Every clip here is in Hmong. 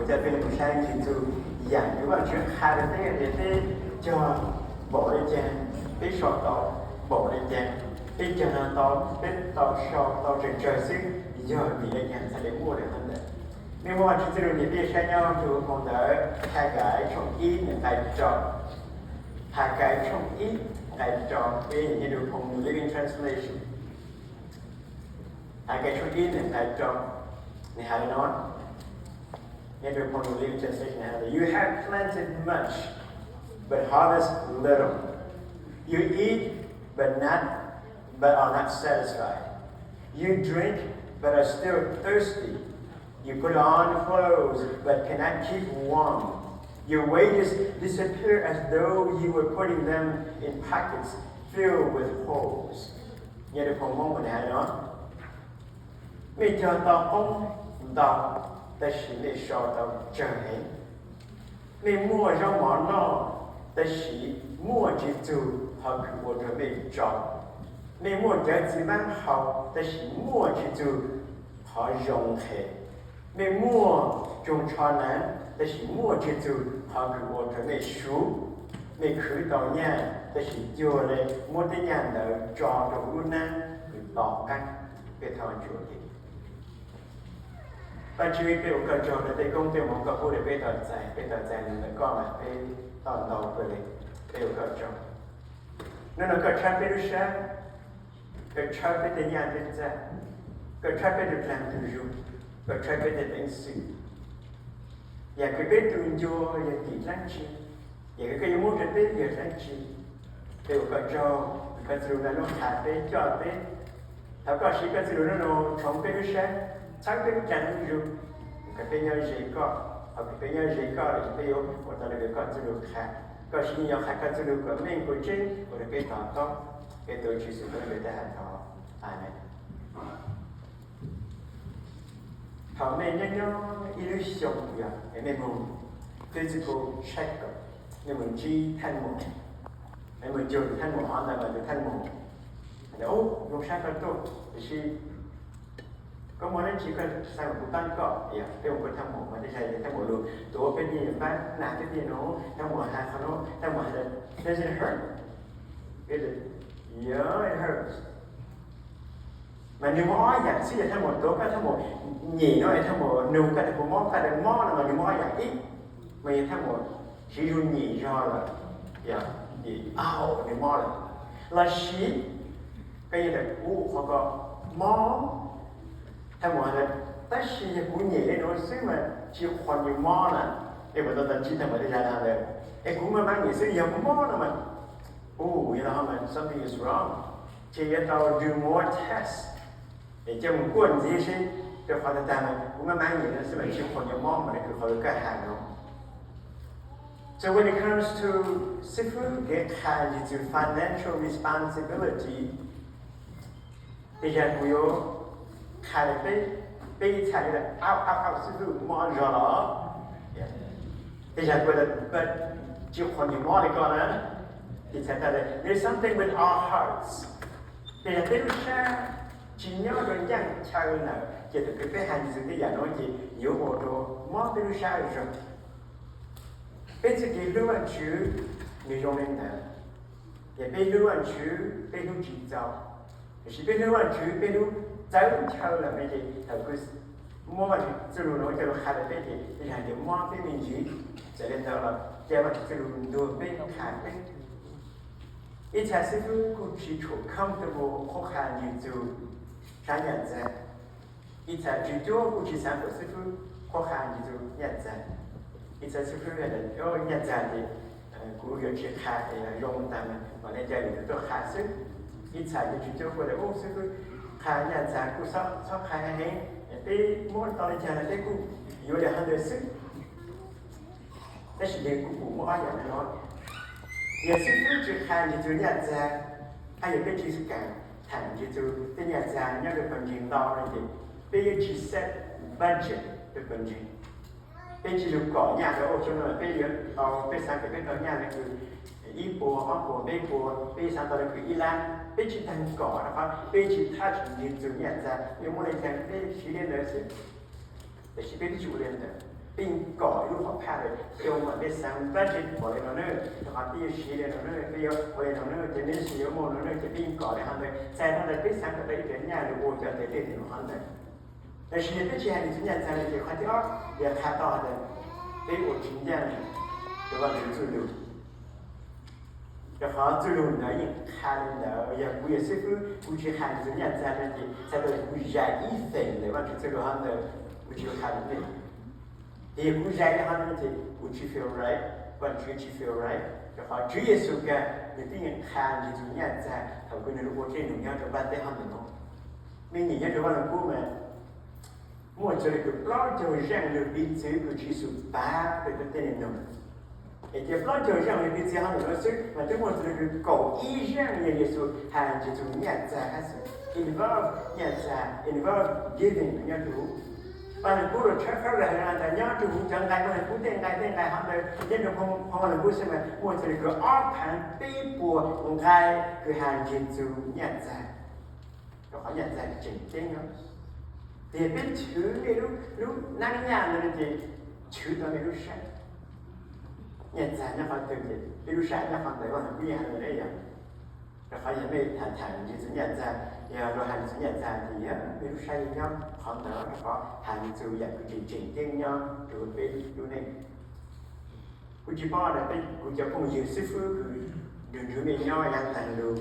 Cov peb mus saib Yexus yam li Vajtswv qha rau peb tias peb cog npaum li cas, peb so tau npaum li cas, peb cog tau, peb tau so tau tsawg tsawg xwb, yog vim li cas txhaj li muaj li qhov ntawd. Mej muaj Vajtswv txoj lus ntiaj teb saib nyob rau hauv phau ntawv Haggai tshooj ib nqai rau. Haggai tshooj ib nqai rau, peb nyeem nyob rau phau New Living Translation. Haggai tshooj ib nqai rau, nws hais li no, nyob rau phau New Living Translation hais, You have planted much, but harvest little. You eat, but not, but are not satisfied. You drink, but are still thirsty. You put on clothes, but cannot keep warm. Your wages disappear as though you were putting them in pockets filled with holes. Nyob rau phau Hmoob mas nws hais li no, mej cog tau qoob ntau, tab sis mej so tau tsawg heev. Mej muaj zaub mov noj, tab sis muaj tsis txug qhov kws ua rau mej tso. Mej muaj cawv txiv mab haus, tab sis muaj tsis txug qhov zoo nqhes. Mej muaj tsoos tsho naav, tab sis muaj tsis txug qhov kws ua rau mej suv. Mej khwv tau nyaj, tab sis cuag li muab tej nyaj ntawd tso rau lub nab kws to qab. Peb thov Vajtswv, Vajtswv, peb ua koj tsaug rau tej koob tej hmoov koj pub rau peb tau txais, peb tau txais ntawm koj mas peb tau ntau kawg li. Peb ua koj tsaug. Hnub no koj tshawb peb lub sab, koj tshawb peb tej nyaj tej txag, koj tshawb peb tus dlaag tus zug, koj tshawb peb tej peev xwm. Yam kws peb tus ncua yog tim dlaab tsi, yam kws koj yuav muab rau peb yog dlaab tsi. Peb ua koj tsaug, koj txuj lug no lub qha peb coj peb. Thov koj siv koj txuj lug no tshoov peb lub sab, tshawb peb lub dlaag lub zug, kom peb nyob ze koj. Hos kws peb nyob ze koj lawm ces peb yuav ua tau le kws koj txuj lug qha. Koj siv nyuas qha koj txuj lug kom meej kom tseeb ua rau peb to taub. Peb tuav Tswv Yexus Khetos lub npe thov. Amees. Thaum mej nyob nyob ib lub xyoo yog mej moog physical checkup, mej moog ntsib thaaj muam, mej moog cuag thaaj muam hov ntawd mas tus thaaj muam, ub, zoo sab koj tuaj, tiam sis koj muaj dlaab tsi koj xaav kuv paab koj? Yog peb mus kuas thaaj muam mas tej zag thaaj muam lug tuav peb tej npaab, nag peb tej nuav, thaaj muam has qhov nuav, thaaj muam has, does it hurt? It hurts. Mas nwg muaj ob yaam xwb, yog thaaj muam tuav koj, thaaj muam nyem no, thaaj muam nug koj tas puas mob, koj tas mob no mas nwg muaj ob yaam. Ib mas yog thaaj muam siv zug nyem zog lawm, yog nyem au nwg mob lawm, lossis koj yog tas kuv ua qhov ko mob, thaaj muam has tas, tab sis yog kuv nyem le nuav xwb mas tsi qhuas nwg mob na. Mej puas tau ntsib thaaj muam tej zag ntawd? Es kuv maj maab nyem xwb, yog kuv mob no mas, u, yog no mas something is wrong, ces yuav tau do more test. Es coj mus kuaj ntxiv seb, rau qhov tag tag mas kuv maj maab nyem no xwb mas tsi qhuas nyuas mob mas nws kws qhov kws koj has no. So when it comes to xib fwb kev qha ntsis txug financial responsibility, tej zag kuv yuav qha rau peb, peb ib txhia yuav tas, au au au, xib fwb, mob zog los? Tej zag kuv tas, tsi qhuas nyuas mob li ko na. Ib txhia tas, there's something with our hearts. Tej zag peb lub sab tsi nyob rua ncaaj chaw lawm, ces thaum kws peb has ntsis txug tej yaam nuav ces yuav ua rua mob peb lub sab zog. Peb txuj kev hlub Vaajtswv nwg zoo le ntawd. Yog peb hlub Vaajtswv peb hlub tsi txaus, tab sis peb hlub Vaajtswv peb hlub txawv chaw lawm ne, ces thaum kws muab Vaajtswv txuj lug nuav coj lug qha rau peb ces tej zag yuav mob peb me ntsis. Txawm le ntawd los ca Vaajtswv txuj lug ntuag peb qha peb. Ib txhia xib fwb kuj tsi tshua comfortable qhuab qha ntsis txug sab nyaj txag. Ib txhia tswv cuab kuj tsi xaav kuas xib fwb qhuab qha ntsis txug nyaj txag. Ib txhia xib fwb has tas, nyaj txag ces kuv yuav tsi qha es zoo taag, mas le ca lwm tug tuaj qha xwb. Ib txhia ces tswv cuab kuj tas, u, xib fwb qha nyaj txag kuj txhob qha heev, peb muab tau le caag los peb kuj yuav le hov ntawd xwb. Tab sis nwg kuj pum muaj ob yaam le nuav. Yog xib fwb tsi qha ntsis txug nyaj txag, hab yog peb tsi kaam thaam ntsis txug tej nyaj txag nyob rua pawg ntseeg ntau no ces peb yuav tsi set budget rua pawg ntseeg. Peb tsi lug kom nyaj rua ua tsaug no peb yuav tau, peb xaav kom peb tau nyaj le kws ib puas, ob puas, peb puas, peb xaav tau le kws ib lab, peb tsi taag kom rua qhov peb tsi thaj ntsis txug nyaj txag, yuav muaj le caag peb siv le ntawd xwb. Tab sis peb twb tsi ua le ntawd. Peb yeej kom ib lub hom phaj lawm, xyoo mas peb xav budget pom li no na, rau qhov peb yuav siv li no na, peb yuav ua li no na, ces neb siv yuav muaj no na, ces peb yeej kom li hov ntawd. Txhais tau ntawd peb xav kom tau ib cov nyaj lug ua cov tes dej tes num hov ntawd. Tab sis yog peb tsis hais nws txug nyaj txag no ces qhov thib ob yog qha tau hais tias peb ua tsis ncaj rau Vaj Ntxwv txuj lug. Rau qhov txuj lug ntawd yeej qha li ntawd, yog kuv yog xib fwb kuv tsis hais nws txug nyaj txag no ces txhais tau kuv zais ib feem ntawm Vaj Ntxwv txuj lug hov ntawd, kuv tsis qha li nej. Ces yog kuv zais li hov no ces kuv tsis feel right, Vaj Ntxwv tsis feel right, rau qhov Tswv Yexus kag nws twb yeej qha nws txug nyaj txag thaum kws nws lug ua dej num nyob rau nplaj teb hov ntawm no. Mej nyeem nyob rau Vaj Lug Kub mas muaj txug li kws plaub caug zeej lug piv txwv kws Tswv Yexus pav rau tej neeg nug. Es cia plaub caug zeej lug piv txwv hov ntawm no xwb mas twb muaj txug li kws kaum ib zeej yog Yexus has ntsig txug nyaj txag hab xwb, involve nyaj txag, involve giving nyob rau huv. Vaj Lug Kub los tshawb qhawb lug has tas nyob rau huv cov nqai Vaj Lug Kub tej nqai tej nqai hov ntawd nyob rau phoo Vaj Lug Kub xwb mas muaj txug li kws ob phaav peb puas nqai kws has ntsig txug nyaj txag. Rau qhov nyaj txag tseem ceeb no, ces peb chwv mej lub, lub nab nyaj ntawd no ces chwv tau mej lub sab. Nyaj txag nyob qhov twg ces peb lub sab nyob qhov ntawd, Vaj Lug Kub yeej has li ntawd yog. Rau qhov yog mej tham tham ntsig txug nyaj txag, yog luag has ntsig txug nyaj txag ces yog mej lub sab yeej nyob qhov ntawd, rau qhov has txug yam kws tseem tseem ceeb nyob rau peb lub neej. Kuv tsis paub na, peb kuv cov phooj ywg xib fwb kws nrug nrug mej nyob yav taag lug,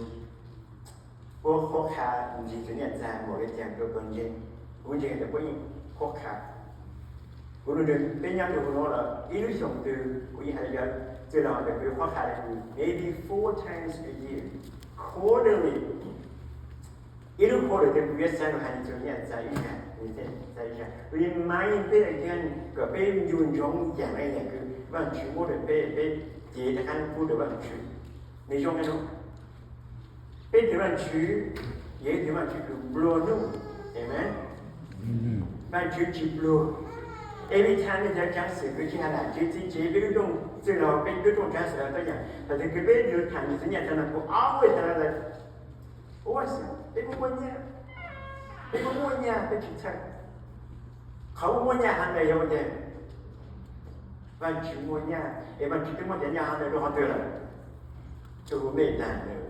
puab qhuab qha ntsig txug nyaj txag npaum le caag rau kawg ntseeg. Kuv ntseeg tas puab yeej qhuab qha. Kuv nrug peb nyob rau huv nuav lawm ib lub xyoos twg kuv yeej has le cov txwj laug ntawd kuv yuav qhuab qha le kws maybe four times a year, quarterly. Ib lub quarter twg kuv yuav xaav lug has ntsig txug nyaj txag ib zag, remind peb again kom peb ncu ntsoov yaam le yaam kws Vaajtswv muab rau peb, peb cev rov qaab pub rau Vaajtswv. Nwg zoo le nuav, peb tug Vaajtswv yog ib tug Vaajtswv kws nplua nuj. Amen. Vaajtswv tsis pluag. Every time mej cov tsaav xwm kws tsis has nam tsis txiv tsev, peb lub rooj txwj laug, peb lub rooj tsaav xwm laug tuab yaam, thaum twg kws peb lug tham ntsig txug nyaj txag no kuv always has tas, ua xwb, peb muaj muaj nyaj, peb muaj muaj nyaj, peb tsis txhawj. Qhov muaj muaj nyaj has tas yog ua cas? Vaajtswv muaj nyaj, es Vaajtswv twb muab cov nyaj has tas rau qhov twg lawm? Rau mej taag lawm.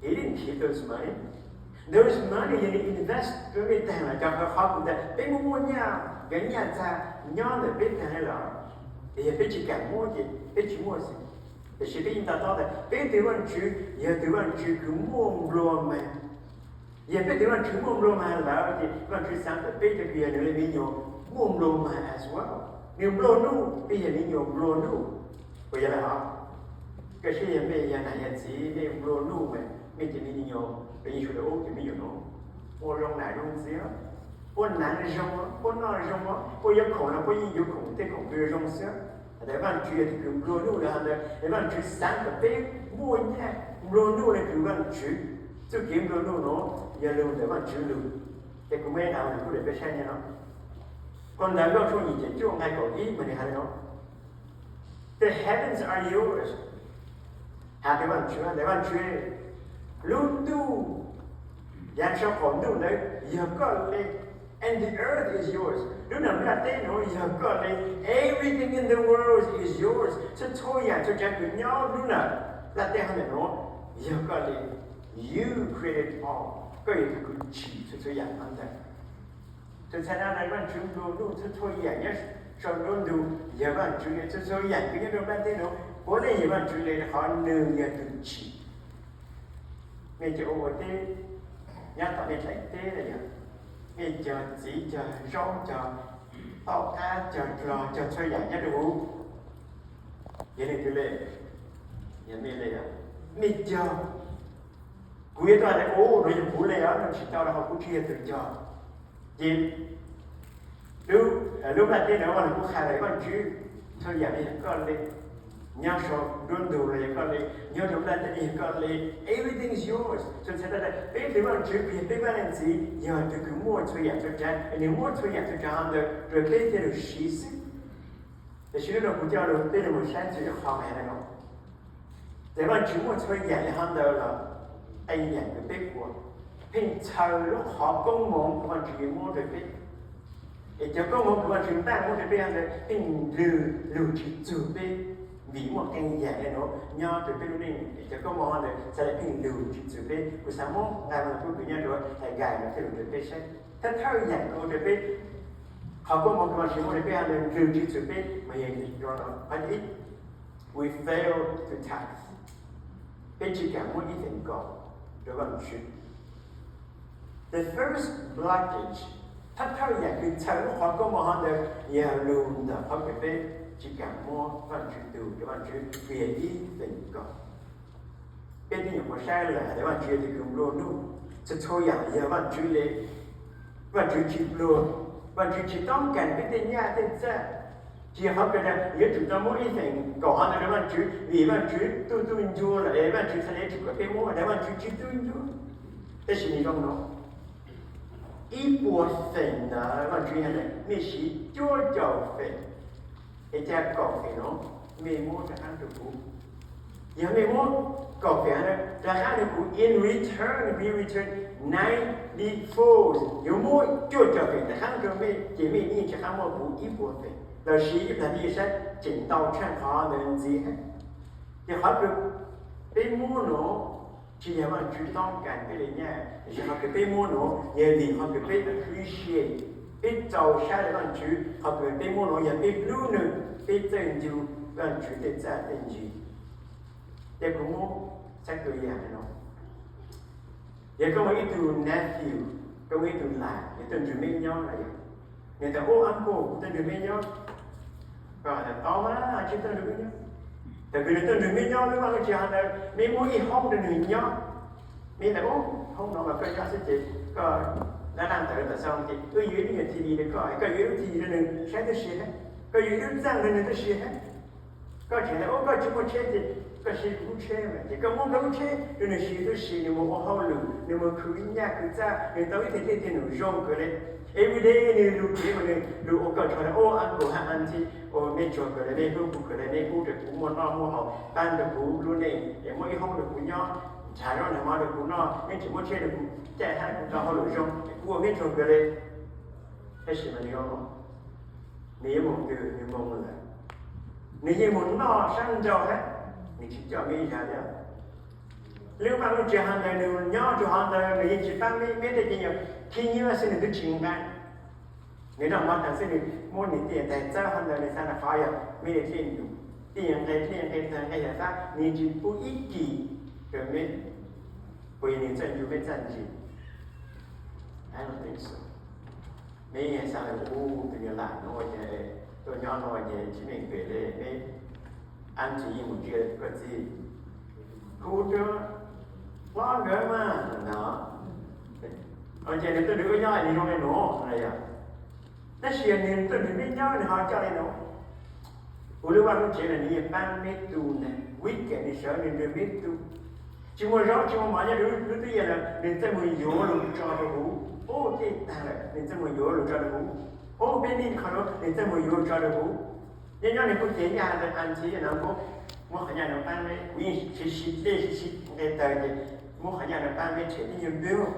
He didn't keep those money. Those money yog nws invest rau mej taag lawm, cov qhov kuv tas peb muaj muaj nyaj, cov nyaj txag nyob ntawm peb taag lawm, es yog peb tsis kaam muab ces peb tsis muaj xwb. Tab sis peb yeej to taub tas peb tug Vaajtswv yog tug Vaajtswv kws muaj nplua mag. Yog peb tug Vaajtswv muaj nplua mag lawm ces Vaajtswv xaav tas peb cov kws yog nws le me nyuam muaj nplua mag as well. Nws nplua nuj, peb yog me nyuam nplua nuj. Puas yog le hov? Koj saib yog mej yog nam yog txiv, mej nplua nuj mas mej cov me nyuam, los yeej sawv daws ub cov me nyuam nuav, puab zoo nam zoo txiv, puab naav zoo, puab noj zoo, puab yuav khoom los puab yeej yuav khoom tej khoom kws zoo xwb. Has tas Vaajtswv yog tug kws nplua nuj le hov ntawd, Vaajtswv xaav kom peb muaj nyaj nplua nuj le kws Vaajtswv. Txuj kev nplua nuj nuav yog lug ntawm Vaajtswv lug. Ces kuv muaj ib qho kuv kuj le peb saib nyaj no, Phau Ntawv Nkauj tshooj yim caum cuaj nqai kaum ib mas nws has le nuav, The heavens are yours. Has tas Vaajtswv, has tas Vaajtswv, lub ntuj, yaav sau qaum ntuj ntawd yog koj le. And the earth is yours. Lub nram nplaj teb nuav yog koj le. Everything in the world is yours. Txhua txhua yaam txhua tsav kws nyob lub nram nplaj teb hov ntawm nuav yog koj le. You created all. Koj yog tug kws tsim txhua txhua yaam hov ntawd. Txhua txhua yaam le Vaajtswv nplua nuj, txhua txhua yaam nyob sau nruab ntug yog Vaajtswv le. Txhua txhua yaam kws nyob rau nplaj teb nuav puav leej yog Vaajtswv le, rau qhov nws yog tug tsim. Mej cov ua teb, nyob tom mej dlaim teb le yog, mej cog txiv cog zaub cog tauj qab cog dlog cog txhua yaam nyob rau huv, yog leej twg le? Yog mej le. Mej cog. Kuv yuav tuaj has tas, ub, nuav yog kuv le os, nuav tsis tau rau qhov kuv tsis yog tug cog. Ces lub nplaj teb nuav Vaajtswv kuj qha tas Vaajtswv, txhua yaam le yog koj le. Nyob sau nruab ntug le yog koj le, nyob rau nplaj teb le yog koj le. Everything is yours. Txhua txhua yaam, peb tug Vaajtswv kws yog peb Vaaj Leej Txiv yog tug kws muaj txhua yaam txhua tsav, es nws muab txhua yaam txhua tsav hov ntawd rau peb thiaj lug siv xwb. Tam sim no kuv coj lug peb lug moog saib txug ib qho mas has le nuav, tas Vaajtswv muaj txhua yaam le hov ntawd los, tej yaam kws peb ua, pheej txhawb lub qhov koob moov Vaajtswv yuav muab rau peb. Es cov koob hmoov kws Vaajtswv npaj muab rua peb ntawd pheej lug, lug tsi txug peb, vim muaj qee yaam le nuav nyob rua peb lub neej, es cov koob hmoov ntawd txhaj le pheej lug tsi txug peb. Kuv xaav muab nqai lug kub kws nyob rua Haggai nuav txhaj lug rua peb saib thawj thawj yaam kws ua rua peb, qhov koob hmoov kws Vaajtswv muab rua peb ntawd lug tsi txug peb mas yog, qhov thib ib, we fail to tithe. Peb tsi kaam muab ib feem kaum rua Vaajtswv. The first blockage, thawj thawj yaam kws txhawm lub qhov koob hmoov hov ntawd yog lug ntawm qhov kws peb tsi kaam muab Vaajtswv tug rua Vaajtswv kws yog ib feem kaum. Peb tib nyuam qhuav saib lawm hais tias Vaajtswv yog tug kws nplua nuj, txhua txhua yaam yog Vaajtswv le. Vaajtswv tsi pluag, Vaajtswv tsi toob kas peb tej nyaj tej txag. Tsi yog qhov kws yuav tsum tau muab ib feem kaum hov ntawd rua Vaajtswv vim Vaajtswv tub tub ncua lawm es Vaajtswv txhaj le tsi kom peb muab, hais tias Vaajtswv tsi tub ncua. Tab sis nwg zoo nuav, ib puas feem ntawd Vaajtswv hais tias mej siv cuaj caum feem, es ca kaum feem nuav mej muab rov qaab rua kuv. Yog mej muab kaum feem ntawd rov qaab rua kuv, in return, we return ninety fold, yuav muab cuaj caum feem rov qaab rua mej, ces mej yeej rov qaab muab kuv ib puas feem. Lossis ib plag peb saib tseem ntau tshaj qhov ntawd ntxiv. Ces qhov kws peb muab nuav tsi yog Vaajtswv toob kas peb le nyaj, tab sis qhov kws peb muab nuav yog vim qhov kws peb appreciate, peb txaus sab le Vaajtswv, qhov kws peb muab nuav yog peb hlub nwg, peb txawj ncu Vaajtswv tej txaj tej ntsis. Ces kuv muab txhais tua yaam le nuav, yog koj muaj ib tug nephew, koj muaj ib tug lam, yog tuaj nrug meb nyob los yog, nwg tas, Ub uncle, kuv tuaj nrug meb nyob. Koj tas, Tau mas, tsi tuaj nrug meb nyob. Thaum kws nwg tuaj nrug meb nyob lub vaj lub tsev hov ntawd, meb muab ib hoob rua nwg nyob. Meb tas, Ub, hoob no mas koj nyob xwb ces koj dlaab dlaab ntawv tas xoo ces wb yuav ib lub nyuag T V rua koj, koj yuav ib lub T V rua nwg saib tuab si hab, koj yuav ib lub txaaj rua nwg tuab si hab. Koj tseem tas, Ub, koj tsi muaj tsheb ces koj siv kuv lub tsheb mas. Ces koj muab koj lub tsheb rua nwg siv tuab si, nwg mus ua hauj lwm, nwg mus khwv nyaj khwv txaj, nwg tau ib tug dlej tug num zoo kawg le. Every day nwg lug kev mas nwg lug ua koj tsaug le, Ub, uncle hab auntie, ua meb tsaug kawg le, meb hlub kuv kawg le, meb pub rua kuv muaj noj muaj haus, paab rua kuv lub neej, es muab ib hoob rua kuv nyob, nrhav zaub nrhav mov rua kuv noj, meb tseem muab tsheb rua kuv caij hab kuv tau hauj lwm zoo, kuv ua meb tsaug kawg le. Tab sis mas nwg, nwg yuav mus twg, nwg mus lawm, nwg yeej mus noj sab nraud hab, nwg tsi coj meb ib zag le. Lub vaj lub tsev hov ntawd nwg nyob rua hov ntawd nwg yeej tsi paab meb, meb tej caag yog khib nyiab xwb nwg twb tsi nqaa. Nwg noj mov taag xwb nwg muab nwg tej taag txawb hov ntawd nwg xaav tas qhov yog meb le dlej num, tej nqe dlej nqe taag nqe yam fab nwg tsi pub ib kis rua meb, puas yog nwg txawj ncu meb txaj ntsis? Meb xaav tas ub, tus nyuag lam nuav ces tuaj nyob nuav ces tsi meej pem le, meb auntie yeej mus ntsia koj txiv, hu rua hlob nkawd mas no. Ces nwg tuaj nrug wb nyob nwg zoo le nuav na yog. Tab sis yog nwg tuaj nrug meb nyob nwg ho coj le nuav. Kuv lub vaj lub tsev no nwg yeej paab meb tu ntag, weekend nwg sawv nwg nrug meb tu. Tsi muaj zaub tsi muaj mov nyob rua lub tub yam lawm nwg txawj mus yuav lug tso rua huv. Ub, tej taag lawm nwg txawj mus yuav lug tso rua huv. Ub, peb neej qhov nuav nwg txawj mus yuav lug tso rua huv. Nyob nyob nwg kuj cev nyaj has tas auntie no, muab qhov nyaj nuav paab meb, kuv yeej siv siv dlej siv siv nqe taag ces muab qhov nyaj nuav paab meb tshem tib nyuag npawg.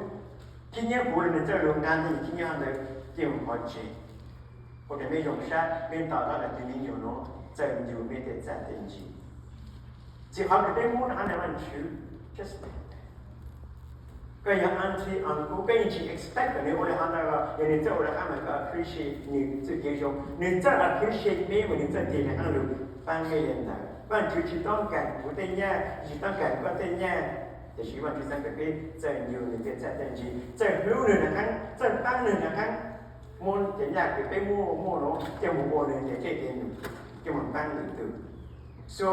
Khib nyiab kuv le nwg txawj lug nqaa tug khib nyiab ntawd ces mus pov tseg. Ua rua meb zoo sab, meb to taub tas tus me nyuam nuav txawj ncu meb tej txaj tej ntsis. Tsi qhov kws peb muab rov qaab rua Vaajtswv, just like that. Koj yog auntie uncle, koj yeej tsi expect kom nwg ua le hov ntawd los yog nwg txawj ua le hab mas koj appreciate nwg txuj kev zoo, nwg txawj appreciate meb mas nwg txawj tig le qaab lug paab meb le ntawd. Vaajtswv tsi toob kas kuv tej nyaj, tsi toob kas koj tej nyaj, tab sis Vaajtswv txhad kom peb txawj ncu nwg tej txaj tej ntsis, txawj hlub nwg rov qaab, txawj paab nwg rov qaab, muab tej nyaj kws peb muaj muaj nuav coj mus ua nwg tej dlej tej num, coj mus paab lwm tug. So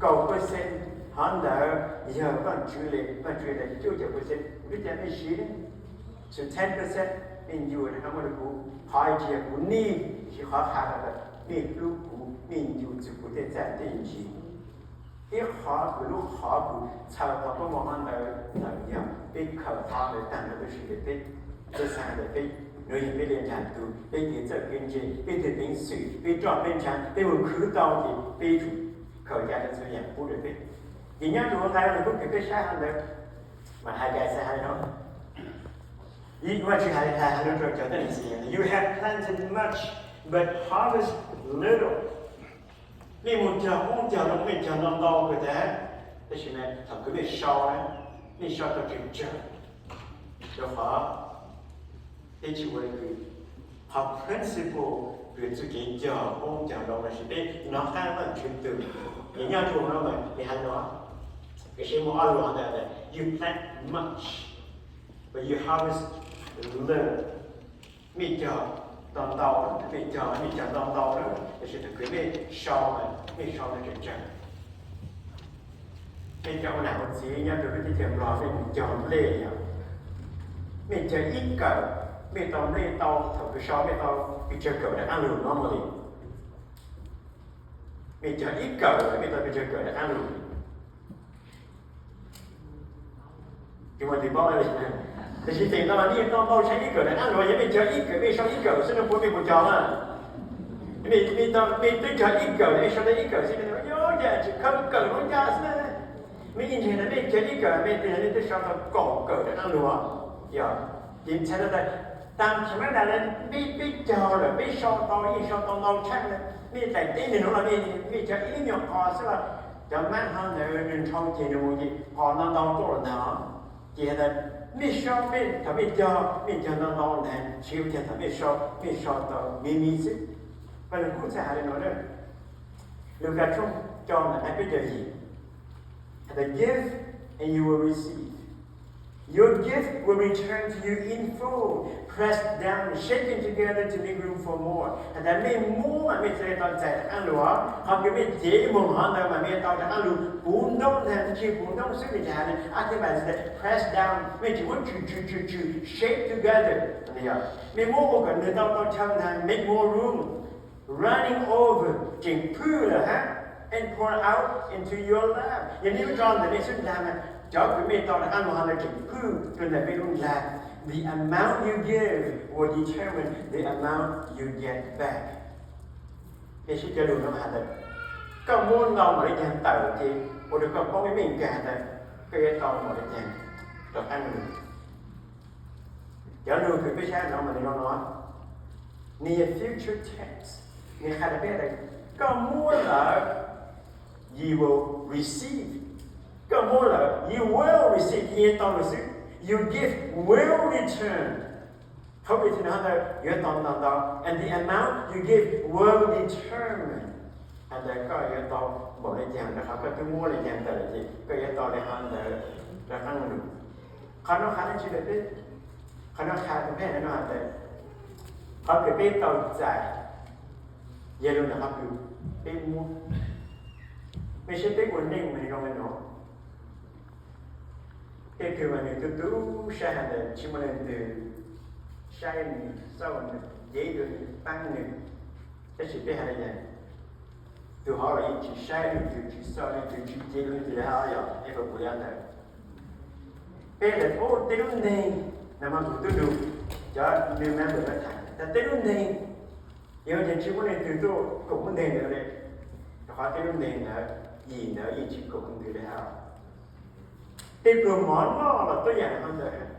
kaum percent hov ntawd yog Vaajtswv le, Vaajtswv le cuaj caum percent, kuv twb ca mej siv le. So ten percent mej ncu rov qaab muab rua kuv, qhov tsi yog kuv nij, tsi qhov has tas mej hlub kuv, mej ncu txug kuv tej txaj tej ntsis. Ib qhov kws lub qhov kws txhawv qhov koob moov hov ntawd lawm yog peb khaws qhov ntawd taag nrho tuab si le peb, peb xaav tas peb, nuav yog peb le nraag tug, peb kev txawj kev ntse, peb tug peev xwm, peb roj peb nrhav, peb mus khwv tau ces peb tsum khaws ca le txhua yaam pub rua peb. Ces nyob rua nqai nuav kuj kws peb saib hov ntawd, mas Haggai txhad has le nuav, Vaj tswv hais li hais lus rau cov tuab neeg Xis Yas, you have planted much but harvest little. Mej mus cog qoob cog loo, mej cog ntau ntau kawg tas, tab sis mas thaum kws mej sau na, mej sau tau tsawg tsawg. Rau qhov peb tsis ua li qhov principle kws txuj kev cog qoob cog loo lossis peb nov qab Vaajtswv tug, es nyob rua no mas nws has no, kws seb muaj ob lus ntawd, you plant much but you harvest little. Mej cog ntau ntau, mej cog, mej cog ntau ntau na, tab sis thaum kws mej sau mas mej sau tau tsawg tsawg. Mej cov ua nam ua txiv nyob rua lub teb chaws Nplog mej mus cog nplej yog, mej cog ib kawm, mej tau nplej tau, thaum kws sau mej tau pes tsawg kawm rov qaab lug no mas li. Mej cog ib kawm, mej tau pes tsawg kawm rov qaab lug. Tsis muaj leej twg paub li. Tab sis tseem tau mas mej tau npau saib ib kawm rov qaab lug, yog mej cog ib kawm, mej sau ib kawm xwb no puas mej puas cog na? Mej, mej twb cog ib kawm, mej sau tau ib kawm xwb no, yog cas tsis khaws kawm lub ncaj xwb na. Mej ib ntseeg tas mej cog ib kawm, mej twb, mej twb sau tau kaum kawm rov qaab lug. Yog, ces txhais tau tas, tam sim no tas peb, peb cog lawm, peb sau tau, yeej sau tau ntau tshaj lawm. Mej txais teb neeg nuav los mej, mej cog ib lub nyuag qos xwb los cov maab hov ntawd nws nrhau ceg nws mus ces qos ntau ntau tuaj lawm ntag. Ces has tas mej sau, mej thaum mej cog, mej cog ntau ntau ntag, tsis ua cas thaum mej sau, mej sau tau me me xwb. Paj Leej Kub txhaj has li no na, Lukas tshooj rau nqai peb caug yim, has tas, give and you will receive. Your gift will return to you in full, pressed down, shaken together to make room for more. Has tas mej muab mas mej thiaj li tau txais rov qaab lug, qhov kws mej cev moog hov ntawd mas mej tau rov qaab lug puv nroob ntag, tsis puv nroob xwb, mej tsis has li ab teb mas pressed down, mej tsis muab tswm tswm tswm tswm, shake together, mej muab ua kom nws tau tau chaw ntag, make more room, running over, tseem phwj lawm hab, and pour out into your lap. Yog mej muab tso ntawm mej xub ntiag mas cov kws mej tau rov qaab lug hov ntawd tseem phwj rua ntawm mej lub ntiag. The amount you give will determine the amount you get back. Mej sib cov lug no has tas, koj muab ntau npaum le caag tawm ces ua rua koj paub mej meej kag tas koj yuav tau npaum le caag rov qaab lug. Cov lug kws peb saib no mas nws zoo no, nws yog future tense, nws qha rau peb tas koj muab lawm, you will receive. Koj muab lawm, you will receive, yeej tau lawm xwb. You give will return. Qhov return no ntawd yuav tau ntau ntau, and the amount you give will determine, has tas koj yuav tau npaum le caag rua qhov koj twb muab le caag tawm lawm ces koj yuav tau le hov ntawd rov qaab lug. Qhov no qha dlaab tsi rau peb? Qhov no qha rau peb no has tas qhov kws peb tau txais yog lug ntawm qhov kws peb muab. Mej saib peb ua neej mas zoo le nuav, tej tug mas nws tu tu sab has tas tsis muaj leej twg saib nws, xauj nws, cev nws, paab nws. Tab sis peb has tas tug hov los yeej tsis saib leej twg, tsis xauj leej twg, tsis cev leej twg le hab, yog ib qho kuv yav ntawd. Peb lawv ua tej lub neeg, nag hmo kuv tub lug cov new member lawv tham tas tej lub neeg yog ces tsis muaj leej twg tuaj koom lub neeg ntawd le, rau qhov tej lub neeg ntawd yim ntawd yeej tsis koom leej twg le hab. Tej pluag mov noj los tuab yaam le hov ntawd,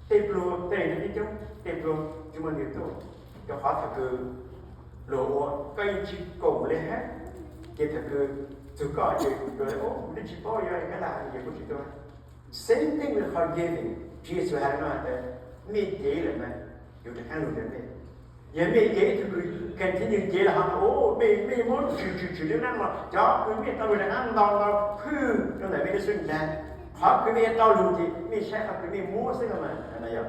tej pluag tej neeg coob coob, tej pluag tsis muaj leej twg tuaj, rau qhov thaum kws luag ua koj yeej tsis koom le hab, ces thaum kws txug koj ces luag le ua, kuv twb tsis paub yuav le kab lam ces kuv tsis tuaj. Same thing with forgiving. Tswv Yexus has no tas mej cev lawm mas yuav rov qaab lug rau mej. Yog mej cev ib tug kws continue cev los hov, mej, mej muab tswm tswm tswm lub neej los cov kws mej tau lug rov qaab ntau ntau phwj rau ntawm mej lub xub ntiag. Qhov kws mej tau lug ces mej saib qhov kws mej muab xwb no mas, yog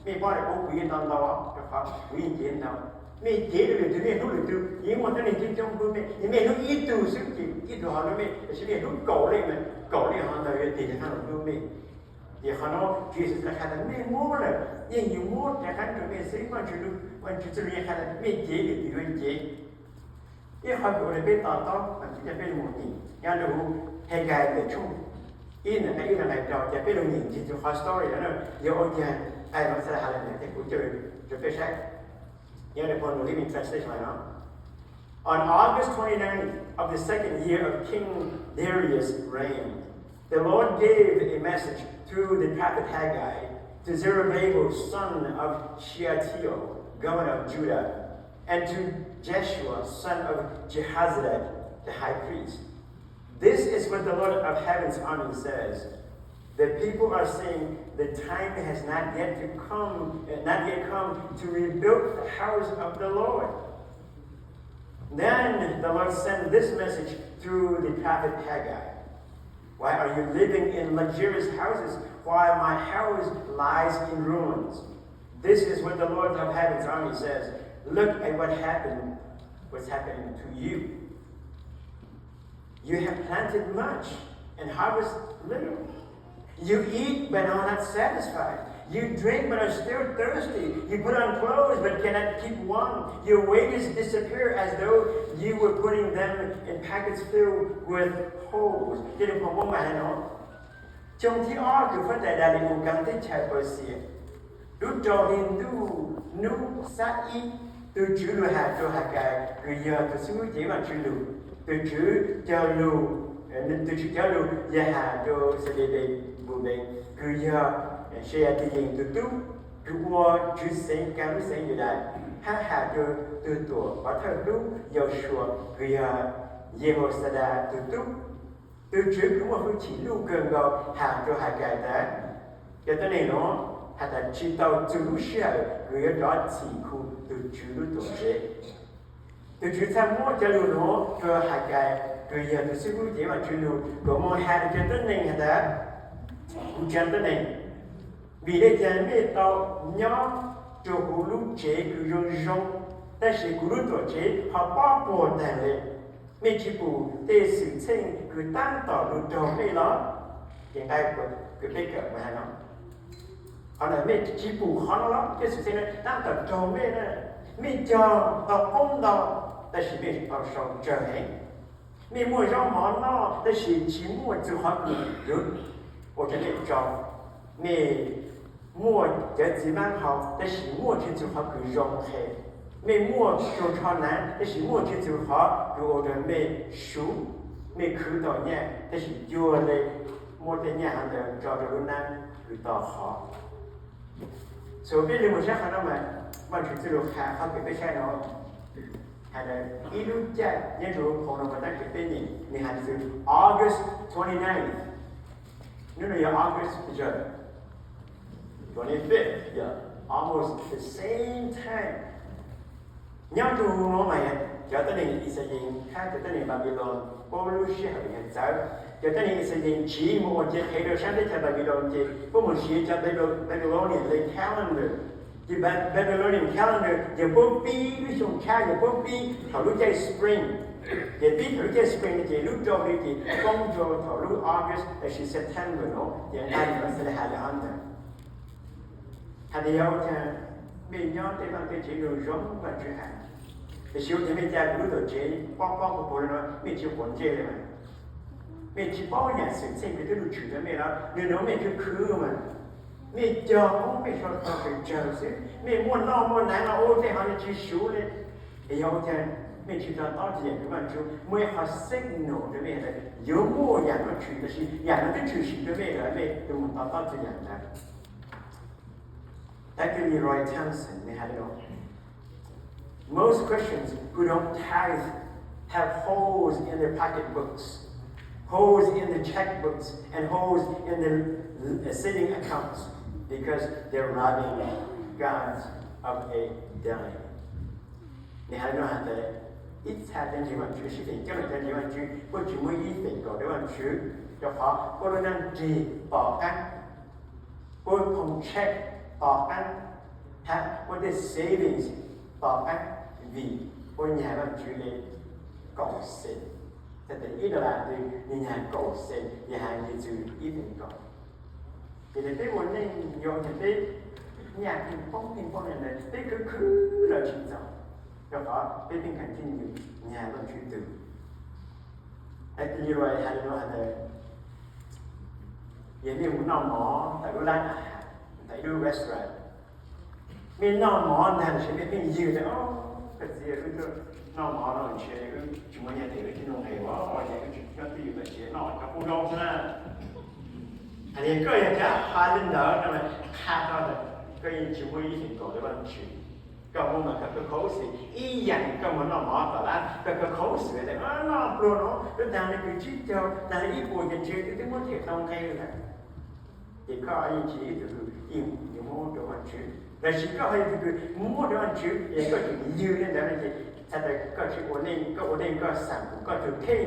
mej paub tas kuv yeej tau ntau, rau qhov kuv yeej cev ntau. Mej cev rau lwm tug, mej hlub lwm tug, yeej muaj tuab neeg coob coob hlub mej, yog mej hlub ib tug xwb ces ib tug ho hlub mej, tab sis mej hlub kaum leej mas kaum leej ho ntawd yuav tig rov qaab lug hlub mej. Ces qhov no Tswv Yexus tau qha tas mej muab lawm yeej yuav muab rov qaab rau mej xwb. Vaajtswv, Vaajtswv txuj lug yeej qha tas mej cev lwm tug yuav cev. Ib qhov kws ua rau peb to taub mas tsis coj peb lug mus nyeem nyob rau huv Haggai ntawm tshooj ib ntawm nqai ib rau nqai rau, ces peb lug nyeem ntxiv txug qhov story no na, yog ua caag nqai no txhaj le has le ntawd, ces kuv coj rau peb saib nyob rau phau New Living Translation no. On August twenty-ninth of the second year of King Darius' reign, the Lord gave a message through the prophet Haggai. to Zerubbabel, son of Shealtiel, governor of Judah, and to Jeshua, son of Jehozadak, the high priest. This is what the Lord of heaven's army says. The people are saying, the time has not yet to come, not yet come to rebuild the house of the Lord. Then the Lord sent this message through the prophet Haggai. Why are you living in luxurious houses while my house lies in ruins? This is what the Lord of heaven's army says. Look at what happened, what's happening to you. You have planted much and harvest little. You eat but are not satisfied. You drink but are still thirsty. You put on clothes but cannot keep warm. Your wages disappear as though you were putting them in packets filled with holes. Ces nws pom muaj mas no, xyoo thib ob kws fab tais Dalius kav teb chaws Pawxias, lub rau hli ntuj hnub xiab ib, tus Tswv lus has rua Hakai kws yog tus xib hwb cev Vaajtswv lug. Tus Tswv cog lug, tus Tswv cog lug yog has rua Xelubes kws yog Sealtiyees tug tub, kws ua tswv xeev kaag lub xeev Yudas, hab has rua tug tuam pov thawj hlub Yausuas kws yog Yehausada tug tub. Tus Tswv kws muaj hwj chim luj kawg nkaus has rua Hakai tas, cov tuab neeg nuav has tas tsi tau txug lub sij hawm kws yuav rov txhim khu tus Tswv lub tuam tsev. Tus Tswv txhaj muab cov lug nuav rua Hakai kws yog tus xib hwb cev Vaajtswv lug kuas moog has rua cov tuab neeg has tas, kuv tsaa tuab neeg, vim le caag mej tau nyob rua kuv lub tsev kws zoo zoo, tab sis kuv lub tuam tsev ho pob puag taag le? Mej tsi pum tej xwm txheej kws taab tom lug raug mej los? Ces nqai kws peb kawm mas has no, qhov no mej tsi pum qhov no los? Tej xwm txheej taab tom raug mej na. Mej cog tau qoob ntau, tab sis mej tau sau tsawg heev. Mej muaj zaub mov noj, tab sis tsi muaj txug qhov kws yuav ua rua mej tso. Mej muaj cawv txiv maab hau, tab sis muaj tsi txug qhov kws zoo qhe. Mej muaj tug rho naav, tab sis muaj tsi txug qhov kws ua rua mej suv. Mej khwv tau nyaj, tab sis cuag le muab tej nyaj hov ntawd tso rua lub naab kws to qhov. So peb le moog saib qhov no mas, Vaajtswv txuj lug has qhov kws peb saib no, has tas ib lub caij nyob rua lub phoo no puas tab kws peb nyeem, nwg has txug August twenty-ninth. Nub no yog August twenty-fifth, yog almost the same time. Nyob rua huv nuav mas cov tuab neeg Yixalayees hab cov tuab neeg Npanpiloos puab lub sij hawm yog txawv. Cov tuab neeg Yixalayees tsiv moog ua cev qhev rua saab teb chaws Npanpiloos ces puab moog siv cov Babylonian le calendar. Ces Babylonian calendar yog puab pib lub xyoo tshab, yog puab pib thaum lub caij spring. Ces pib thaum lub caij spring ces lub rau hli ces poob rua thaum lub August lossis September nuav, ces nqai nuav xws le has le hov ntawd. Has tas yog ua caag mej nyob tej vaaj tej tsev zoo zoo Vaajtswv has, tab sis ua caag mej ca kuv lub tuam tsev pob pob puag puag le nuav, mej tsi quav ntsej le mas? Mej tsi paub yaam xwm txheej kws twb lug tshwm rua mej los? Nwg nuav mej khwv khwv mas, mej cog Hmoob mej sau tog pes tsawg xwb, mej muaj noj muaj naav los ua tej hov le tsi suv le. Es yog ua caag mej tsi to taub txug yaam kws Vaajtswv muaj ib qho signal rua mej has tas yuav muaj yaam nuav tshwm, tab sis yaam nuav twb tshwm sim rua mej lawm, mej tus moog to taub txug yaam ntawd. Doctor Leroy Thompson, nws has le nuav, Most Christians who don't tithe have holes in their pocketbooks, holes in their checkbooks, and holes in their saving accounts because they're robbing God of a dime. Nws has le nuav has tas, ib txha cov ntseeg Vaajtswv, sib feem coob cov ntseeg Vaajtswv, puab tsi muab ib feem kaum rua Vaajtswv, rua qhov puab lub nab nrig to qaab, puab phone check to qaab, hab puab tej savings to qaab, vim puab nyag Vaajtswv le kaum cent. Txhais tas ib dollar twg nwg nyag kaum cent, yog has le txug ib feem kaum. Ces peb ua neej yuav tes peb nyaj pheej poob pheej poob le ntawd, peb khwv khwv los tsi txaus, rua qhov peb pheej continue nyag Vaajtswv tug. Leroy has le nuav has tas, yog mej mus noj mov tawm lub lab naj has, tawm ib lub restaurant, mej noj mov ntag lossis mej pheej ywg tas, o, koj txiv, wb tuaj noj mov no ntshe wb tsi muaj nyaj them wb tsi noj nqes, o, ces wb tsi nyob twj ywm lawm ces noj cov qub zaub xwb na. Hais tias koj yog cov hais li ntawd no mas qha tau tias koj yeej tsis muaj ib feem kaum rau Vajtswv. Koj muaj mas koj khaub xwm ib yam koj mus noj mov tom lab, koj khaub xwm tias noj pluag no lub tag li kws tsib caug tag li ib puas ces ntshe twb twb muab them tau nqe lawm. Ces koj yeej tsis yog ib tug kws yeej muab rau Vajtswv, lossis koj ho yog tus kws muab rau Vajtswv es koj tseem ywg li ntawd no ces txhais tias koj tsis ua neej, koj ua neej koj xam pum koj tus kheej,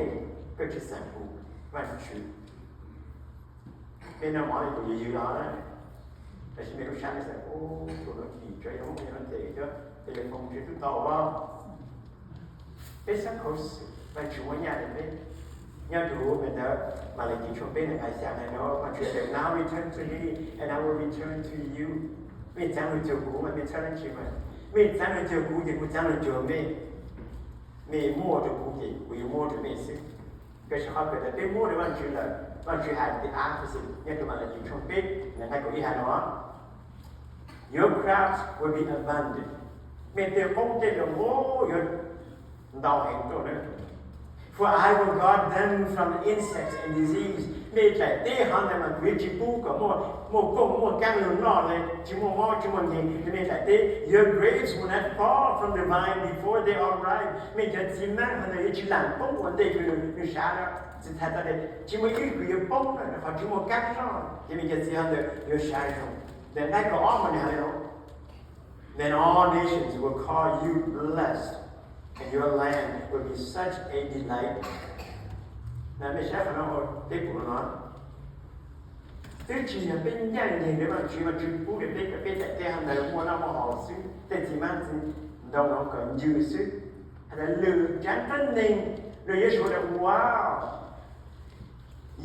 koj tsis xam pum Vajtswv. Peb noj mov li kuv yws yws los, tab sis mej lub sab xav ua tus no kim tso yog muab cov no ces cov telephone tsis tau tau. Peb xav khaub xwm Vajtswv muab nyaj rau peb. Nyob rau ntawd Malakis tshooj peb nqai xya hais no, Vajtswv tias, Now return to me, and I will return to you. Mej txeev lug cuag kuv mas mej txhawb dab tsi mas? Mej txeev lug cuag kuv ces kuv txeev lug cuag mej. Mej muab rau kuv ces kuv yuav muab rau mej xwb. Koj saib qhov kawg tias peb muab rau Vajtswv lawm, Vajtswv hais tias a xwb, nyob rau Malakis tshooj peb nqai kaum ib hais no, Your crops will be abundant. Mej tej qoob tej loo yuav ntau heev tuaj na. For I will guard them from insects and disease. Mej daim teb hov ntawd mas kuv yuav tsis pub kom muaj kooj muaj kaab lug noj li, tsis muaj mob tsis muaj nkeeg li mej daim teb. Your grapes will not fall from the vine before they are ripe. Mej cov txiv maab hov ntawd yuav tsis lam poob ua ntej kws nws sab lawm. Txhais tau tias tsis muaj ib kws yuav poob rau qhov tsis muaj kaab noj, ces mej cov txiv hov ntawd yuav sab zoo. Ces nqai kaum ob mas nws hais li no, Then all nations will call you blessed, and your land will be such a delight. Mej saib qhov no, peb pum no, twb tsis yog peb ncaaj nceeg rau Vajtswv, Vajtswv pub rau peb kom peb daim teb hov ntawd muaj noj muaj haus xwb, tej txiv maab txiv ntoo no kom ncw xwb. Has tas lwm tsaav tuab neeg luag yuav suav tas ua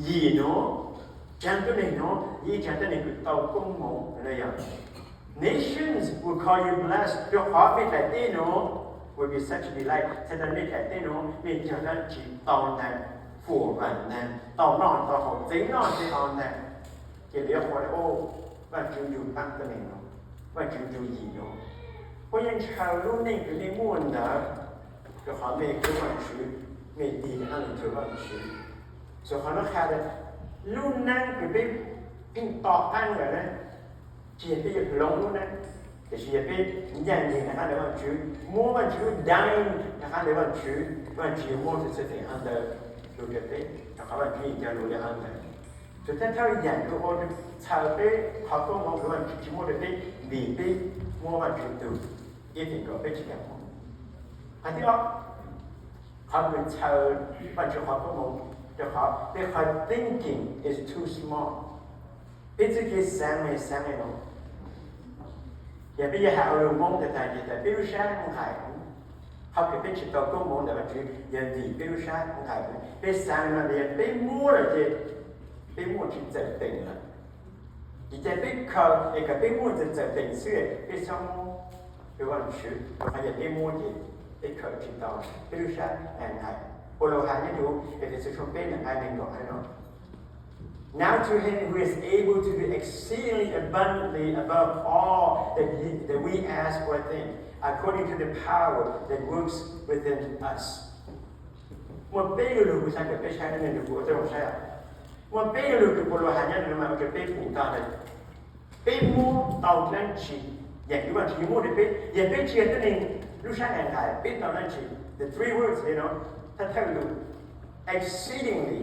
yim nuav, tsaav tuab neeg nuav yog ib tsaav tuab neeg kws tau koob moov no yog. Nations will call you blessed, rua qhov mej daim teb nuav will be such a delight, txhais tas mej daim teb nuav mej cog dlaab tsi tau ntaag, fuam vaam ntaag, tau noj tau haus, txeev noj txeev haus ntaag. Ces lawv yuav qhuas tas, Vaajtswv nrug tsaav tuab neeg nuav, Vaajtswv nrug yim nuav. Puab yeej ntshaw lub neej kws mej muaj ntawd, rua qhov mej hlub Vaajtswv, mej tig rov qaab lug cuag Vaajtswv. Txug qhov nuav qha tas lub neej kws peb pheej to qaab lawm na, tsis yog peb yuav hloov lub neej, tiam sis yog peb ncaaj nceeg rov qaab ntawm Vaajtswv, muab Vaajtswv lub daain rov qaab ntawm Vaajtswv, Vaajtswv yuav muab txhua txhua teem hov ntawd lug rua peb, rua qhov Vaajtswv yeej cog lug le hov ntawd. Txug thawj thawj yaam kws ua txhawv peb qhov koob moov kws Vaajtswv tsis muab rua peb vim peb muab Vaajtswv tug ib feem kaum peb tsis kaam muab. Qhov thib ob, qhov kws txhawv Vaajtswv qhov koob moov, rua qhov peb qhov thinking is too small. Peb txuj kev xaav le xaav le nuav, yog peb yuav has ua lug Moob tas tas ces tas peb lub sab nqaim, qhov kws peb tsis tau koob moov ntawm Vaajtswv yog vim peb lub sab nqaim. Peb xaav le nuav tas yog peb muab lawm ces peb muaj tsis txawm teem lawm. Vim cas peb khaws es kom peb muaj txawm txawm teem xwb, peb txhob muab rua Vaajtswv, rua qhov yog peb muab ces peb khaws tsis tau, peb lub sab nqaim. Paulus has nyob rua Ephesus tshooj peb nqai neeg nkaum hais no, Now to him who is able to do exceedingly abundantly above all that, he, that we ask or think, according to the power that works within us. Muaj peb lu lug kws xaav kom peb saib, neeg lug kuv ua tau saib. Muaj peb lu lug kws Paulus has nyob rua no mas ua rua peb pum tau tas peb muab tau dlaab tsi, yaam kws Vaajtswv yuav muab rua peb, yog peb tsis yog tuab neeg lub sab nqaim nqaim, peb tau dlaab tsi? The three words, you know, thawj thawj lug, exceedingly,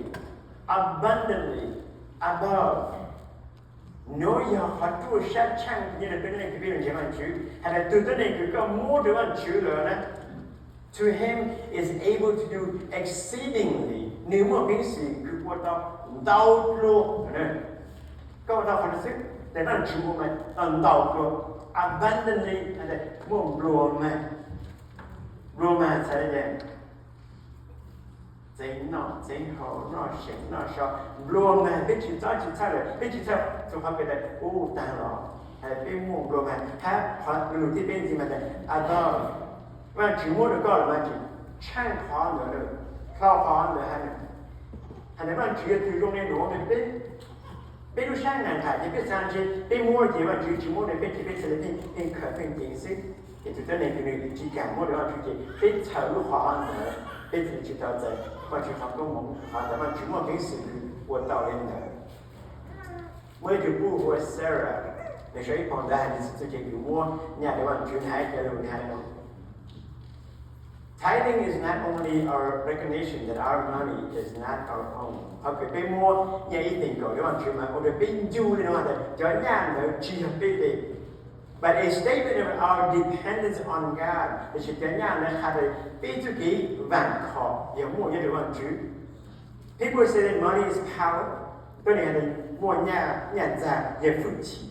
abundantly, above. Nuav yog qhov ruaj sab tshaaj nyob rua tuab neeg kws peb lug ntseeg Vaajtswv, has tas tug tuab neeg kws koj muab rua Vaajtswv lawm na, to him is able to do exceedingly, nwg muaj peev xwm kws ua tau ntau dlua. Koj ua tau qhov nuav xwb, tes Vaajtswv ua mas tau ntau dlua, abundantly, muaj nplua mag. Nplua mag txhais le caag? Txeev noj txeev haus, noj seem noj so, nplua mag, peb tsis txob tsis txhawj lawm, peb tsis txhawj txug qhov kws tas ub taag los, has tas peb muaj nplua mag, hab qhov lug thib peb ntxiv mas tas above, Vaajtswv muab rua koj lawm mas tseem tsheej qhov ntawd, dlhau qhov ntawd hab. Has tas Vaajtswv yog tug zoo le nuav, peb lub sab nqaim nqaim ces peb xaav ntshe peb muab ces Vaajtswv tsis muab rua peb ces peb txhad le pheej khaws pheej ceev xwb. Ces tug tuab neeg kws nwg tsis kaam muab rua Vaajtswv ces peb txhawm lub qhov ntawd, peb txhad le tsis tau txais Vaajtswv qhov koob moov, qhov tas Vaajtswv muaj peev xwm kws ua tau le ntawd. Muaj ib tug pub hu ua Sarah, nws sau ib phau ntawv hais tias txhua txhua ces nws muab nyaj rau Vaajtswv, nws hais cov lus nws hais no: Tithing is not only our recognition that our money is not our own. Qhov kws peb muab nyaj ib feem kaum rau Vaajtswv mas ua rau peb ncu li no tias cov nyaj ntawd tsis yog peb li. But a statement of our dependence on God, tiam sis cov nyaj ntawd qha tias peb txuj kev vaam khom yog muaj nyob rau Vaajtswv. People say that money is power, tuab neeg hais tias muaj nyaj, nyaj txag yog hwj chim,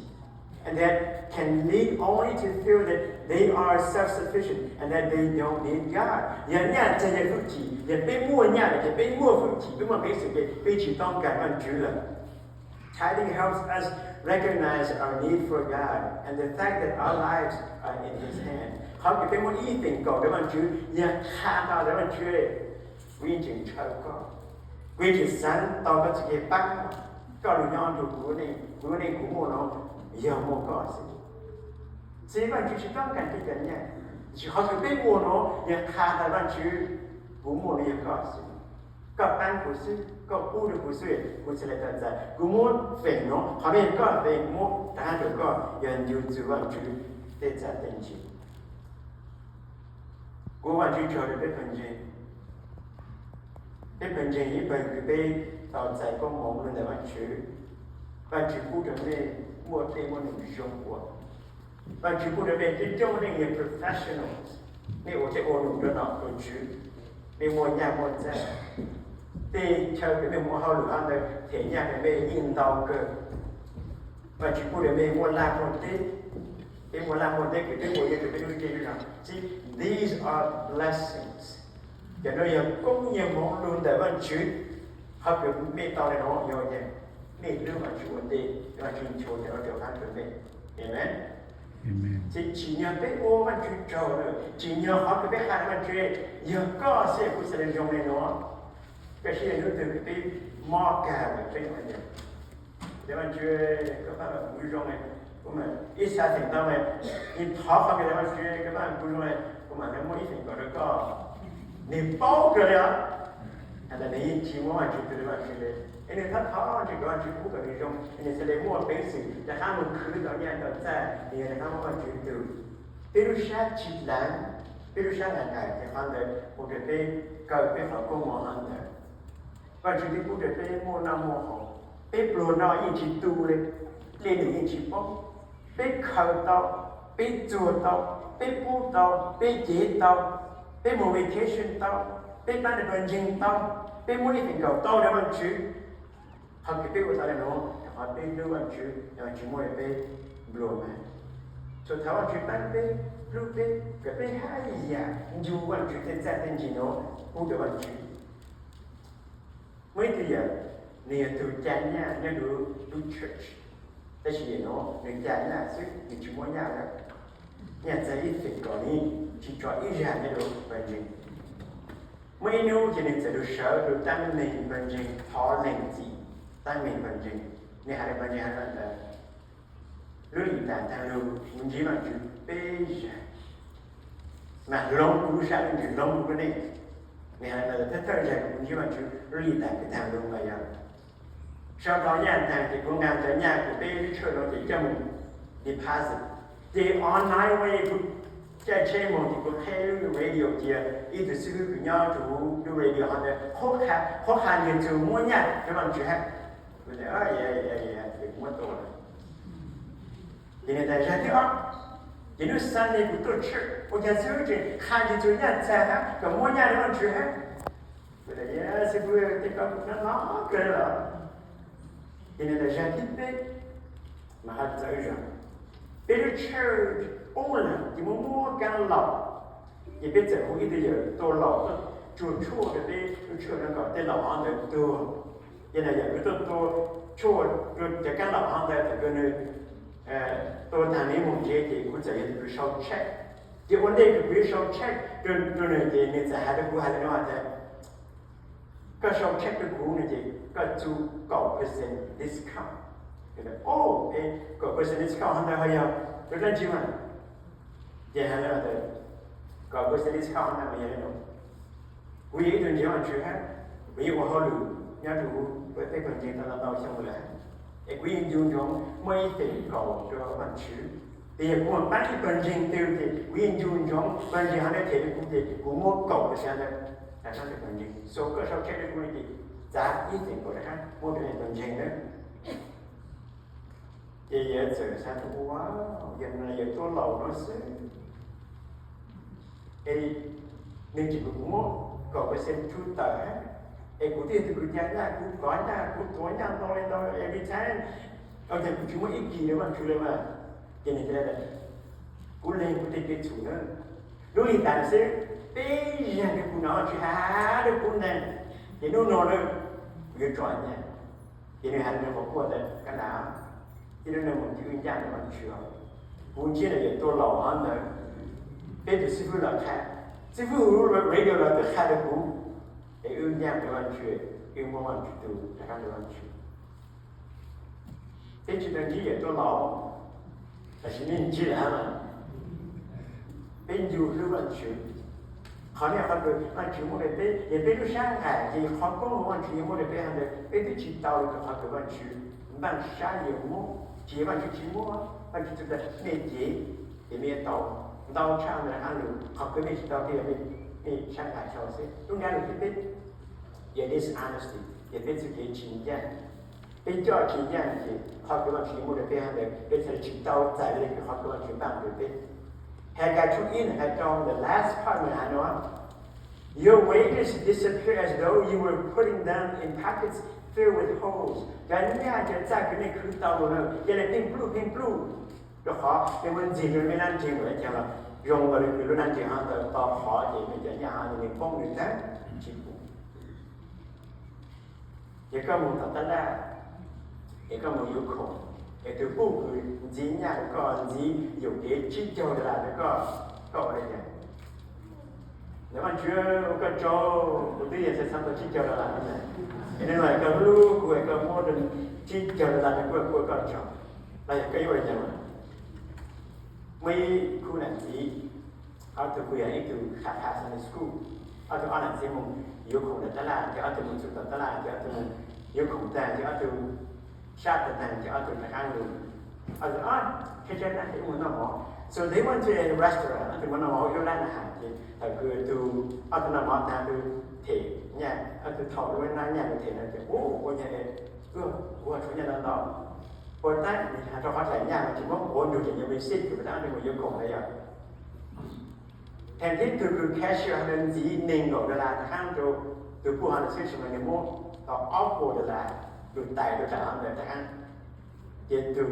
and that can lead only to feel that they are self-sufficient and that they don't need God. Yog nyaj txag yog hwj chim, yog peb muaj nyaj lawm ces peb muaj hwj chim, peb muaj peev xwm ces peb tsis toob kas Vaajtswv lawm. Tithing helps us recognize our need for God and the fact that our lives are in His hand. Qhov kws peb muab ib feem kaum rau Vaajtswv yog qha tau rau Vaajtswv, kuv yeej tseem ntshaw koj, kuv yeej tseem xaav tau koj txuj kev paab, koj lug nyob nrug kuv, kuv lub neej kuv muaj no yog muaj koj xwb. Txij Vaajtswv tsis toob kas tej cov nyaj, tab sis qhov kws peb muaj no yog qha tau Vaajtswv, kuv muaj no yog koj xwb. Koj paab kuv xwb, koj pub rau kuv xwb, kuv txhad le tau txais. Kuv muab feem no, qhov no yog koj feem, muab rov qaab rau koj, yog ncu txug Vaajtswv tej txaj tej ntsim. Kuv ua Vaajtswv tsaug rau peb pawg ntseeg. Peb pawg ntseeg ib pawg kws peb tau txais koob moov lug ntawm Vaajtswv. Vaajtswv pub rau mej muaj dlej muaj num zoo ua. Vaajtswv pub rau mej coob coob leej yog professionals, mej ua thiaj ua num rau nom rau tswv, mej muaj nyaj muaj txag. Tej chaw kws mej muaj hauj lwm hov ntawd them nyaj rau mej yeej ntau kawg. Vaajtswv pub rau mej muaj laj muaj teb, peb muaj laj muaj teb kws peb ua yeej rau peb lub neej zoo no. See, these are blessings. Cov no yog koob yog moov lug ntawm Vaajtswv. Qhov kws mej tau le nuav yog tias mej hlub Vaajtswv ua ntej, Vaajtswv nchuav cov no rov qaab rau mej. Amen. Ces tsim nyog peb ua Vaajtswv tsaug lawm, tsim nyog qhov kws peb has Vaajtswv, yog koj xwb kuv txhad le zoo le nuav. Koj sib le hnub twg kws peb mob kag lawm, peb hais tias, Vaajtswv, koj pab kuv zoo, kuv mam ib xav teem tau, yeej thov qhov kws Vaajtswv, koj pab kuv zoo, kuv mam le muab ib feem kaum rau koj. Nwg paub kawg le os, has tas nwg yeej tsis muab Vaajtswv tug le Vaajtswv le, es nwg thov thov Vaajtswv kom Vaajtswv pub kom nwg zoo, es nwg txhad le muaj peev xwm rov qaab moog khwv tau nyaj tau txag, nwg yog rov qaab muab Vaajtswv tug. Peb lub sab tsis dlaav, peb lub sab nqaim nqaim ces qhov ntawd ua rau peb kaw peb qhov koob moov hov ntawd. Vaajtswv twb pub rau peb muaj noj muaj haus, peb pluag noj yeej tsis tu le, dlej num yeej tsis poob, peb khaws tau, peb txuag tau, peb pub tau, peb cev tau, peb moog vacation tau, peb paab rau pawg ntseeg tau, peb muab ib feem kaum tau rau Vaajtswv. Qhov kws peb ua tau le nuav yog qhov peb hlub Vaajtswv, yog Vaajtswv muab rau peb nplua mas. Txhua thaum Vaajtswv paab peb, hlub peb, kom peb haj yam ncu Vaajtswv tej txaj tej ntsim nuav pub rau Vaajtswv. Muaj ib tug yawm, nws yog tug ca nyaj nyob rau lub church, tab sis yawm nuav nws ca nyaj xwb, nws tsis muaj nyaj lawm. Nyaj txag ib feem kaum, nws tsis tso ib zag nyob rau pawg ntseeg. Muaj ib hnub ces nws txawm lug sawv rau taab meeg pawg ntseeg, thov lees txim taab meeg pawg ntseeg. Nws has rau pawg ntseeg has tas, lub lim tas taag lug kuv ntsib Vaajtswv peb zag, mas hloov kuv lub sab lub ntsws, hloov kuv lub neej. Nws has tas thawj thawj zag kuv ntsib Vaajtswv lub lim tas kws taag lug mas yog sau tau nyaj taag ces kuv nqaa cov nyaj kws peb lub church no ces coj moog deposit. Ces online way kuv caij tsheb moog ces kuv qheb lub radio cia, ib tug xib hwb kws nyob rua huv lub radio hov ntawd qhuab qha ntxiv txug muab nyaj rua Vaajtswv hab. Kuv tas, kuv muab tua lawm. Ces nws tas zag thib ob, ces lub Sunday kuv tuaj church ua cas xib hwb tseem qha ntxiv txug nyaj txag hab kom muab nyaj rua Vaajtswv hab. Kuv tas, xib hwb, tej koj kuv hnov hnov kawg los. Ces nws tas zag thib peb mas ho txawv zog, peb lub church poob lawm ces muab muab kaab laum. Ces peb txawm hu ib tug yawm tua laum tuaj tsuag tshuaj rau peb lub church no kom tej laum hov ntawd tuag. Ces na yawm tuaj tua tshuaj rau cov kaab laum hov ntawd thaum kws nws tua taag nws moog tsev ces kuv txawm yog tus sau check. Ces ua ntej kws kuv yuav sau check rua nws ces nws txawm has rua kuv has le nuav tas, koj sau check rua kuv no ces koj txug kaum percent discount. O, kaum percent discount hov ntawd ho yog rua dlaab tsi mas? Ces has le tas, kaum percent discount hov ntawd mas yog le nuav, kuv yog ib tug ntseeg Vaajtswv hab, kuv yeej ua hauj lwm nyob rua huv peb pawg ntseeg tau ntau xyoo lawm hab. Es kuv yeej ncu ntsoov muaj ib feem kaum rau Vaajtswv. Ces yog kuv mus paab ib pawg ntseeg twg ces kuv yeej ncu ntsoov pawg ntseeg hov ntawd them rau kuv ces kuv muab kaum percent ntawd rau sab ntawd pawg ntseeg. So koj sau check rau kuv no ces txav ib feem kaum rov qaab muab rau pawg ntseeg na. Ces yawg txawm xav tias, ua, yawg no yawg tuaj laus no xwb, es nws tseem kom kuv muab kaum percent rau tawm hab, es kuv twb yog tus kws ca nyaj, kuv kov nyaj, kuv tuav nyaj ntau li ntau every time, ua cas kuv tsis muaj ib kis rau Vaajtswv le mas. Ces nws tias, kuv lees kuv tej kev txhum na, lub li tas xwb, peb zaag rau kuv no tsis has rau kuv ntag, ces hnub no na kuv yuav tso nyaj. Ces nws has rau nws qhov phuaj tas, kab nam, txij hnub no mus ces wb ncaaj rau Vaajtswv. Kuv ntsib na yawg tuaj laus hov ntawd, peb tus xib fwb los qha, xib fwb hu lub radio los twb qha rau kuv, es wb ncaaj rau Vaajtswv, wb muab Vaajtswv tus rov qaab rau Vaajtswv. Peb tsis tau ntsib yawg tuaj laus, tab sis nej ntsib lawm hab. Peb ncu hlub Vaajtswv. Qhov no qhov kws Vaajtswv muab rau peb, yog peb lub sab nqaim ces qhov koob Vaajtswv yuav muab rau peb hov ntawd peb twb tsis tau li, qhov kws Vaajtswv npaaj sab yuav muab, tsis yog Vaajtswv tsis muab, Vaajtswv txhais tau nej cev ces mej yuav tau ntau tshaj ntawd hab lug, qhov kws mej tsis tau ces yog mej sab nqaim tau xwb. Lub nqaa lug peb, yog dishonesty, yog peb txuj kev tsis ncaaj. Peb coj tsis ncaaj ces qhov kws Vaajtswv muab rau peb hov ntawd peb txhaj tsis tau txais li kws qhov kws Vaajtswv npaaj rau peb. Haggai tshooj ib nqai rau, the last part nws has no, your wages disappear as though you were putting them in pockets filled with holes. Cov nyaj cov txaj kws nej khwv tau lug na cia li pheej pluj pheej pluj, rau qhov nej muab ntxig rau mej dlaab ntseg mus le caag los zoo nkaus li kws lub dlaab ntseg hov tau qhov ces mej cov nyaj hov nws poob nws tag tsis pum. Ces koj mus tom tab laj, es koj mus yuav khoom, es tug puj kws ntxiv nyaj rau koj, ntxiv yuam kev tsib caug dollar rau koj, koj ua le caag? Ntawd, Vaajtswv, ua koj tsaug, kuv twb yog xav tau tsib caug dollar no, es nub no koj hlub kuv es koj muab tsib caug dollar rau kuv, kuv ua koj tsaug. Los yog koj yuav ua le caag? Muaj ib khub nam txiv, ob tug kuj yog ib tug qha qha Sunday school, ob tug ob nam txiv mus yuav khoom tom tab laj, ces ob tug mus txug tom tab laj ces ob tug mus yuav khoom tag ces ob tug sab tag tag ces ob tug rov qaab lug, ob tug, o, tshaib tshaib plab ces wb mus noj mov. So they went to a restaurant, ob tug mus noj mov ib lub lab naj has ces thaum kws tug, ob tug noj mov tag tug them nyaj, ob tug thaum lub nab nyaj lug them no ces, u, ua nyaj, kuv tshuav nyaj ntau ntau, puas tab has rau qhov dlaim nyaj mas tsis muab quav nrug ces yuav receipt kws puas tab ob tug mus yuav khoom na yog. Thaum tib tug kws cashier hov ntawd ntxiv neeg nkaum dollar rov qaab rau tug puj hov ntawd xwb, tsis mas nws muab tau ob puas dollar lug tais rau nram hov ntawd rov qaab. Ces tug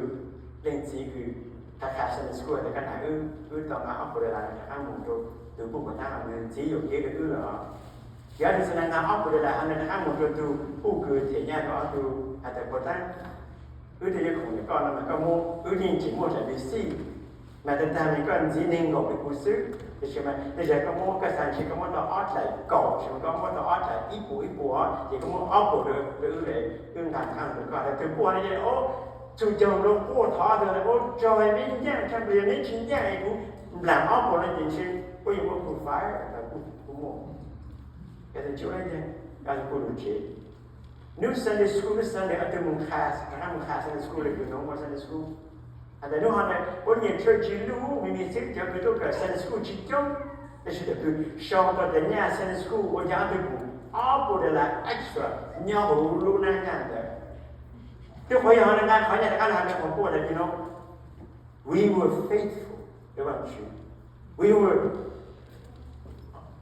leej txiv kws qha qha Sunday school tas, kab nam, wb tau nqa ob puas dollar rov qaab mus rau tug puj puas tab, nws ntxiv yuam kev rau wb lawm. Ces ob tug txhad nqa ob puas dollar hov ntawd rov qaab mus rau tug puj kws them nyaj rau ob tug has tas, puas tab, wb twb yuav khoom ntawm koj no mas koj muab, wb yeej tsis muaj dlaim receipt, mas tag tag mas koj ntxiv neeg nkaum rau kuv xwb, tab sis mas tej zag koj muab, koj xav ntshe koj muab tau ob dlaim kaum, tab sis mas koj muab tau ob dlaim ib puas ib puas, ces koj muab ob puas rau wb, wb nqa rov qaab rau koj. Tug puj no ces, o, txug caug rau quaj thov tug, ua tsaug meb ncaaj tshaj plaws, yog meb tsis ncaaj es kuv nplaam ob puas no ces ntshe kuj yuav muab kuv fire, kuj muaj. Yog tug tsis ua le caag, yog tug kuj lug tsev. Nub Sunday school, nub Sunday ob tug mus qha, rov qaab mus qha Sunday school le kws no ua Sunday school. Has tas nub hov ntawd puab nyiam church lug me me xwb, cov kws tuaj kawm Sunday school tsis coob, tab sis thaum kws sau tau tas nyaj Sunday school ua cas ob tug pum ob puas dollar extra nyob huv lub nab nyaj ntawd. Twb qhov yog hov nqa qhov nyaj rov qaab has rau qhov puj tas no, we were faithful rau Vaajtswv, we were,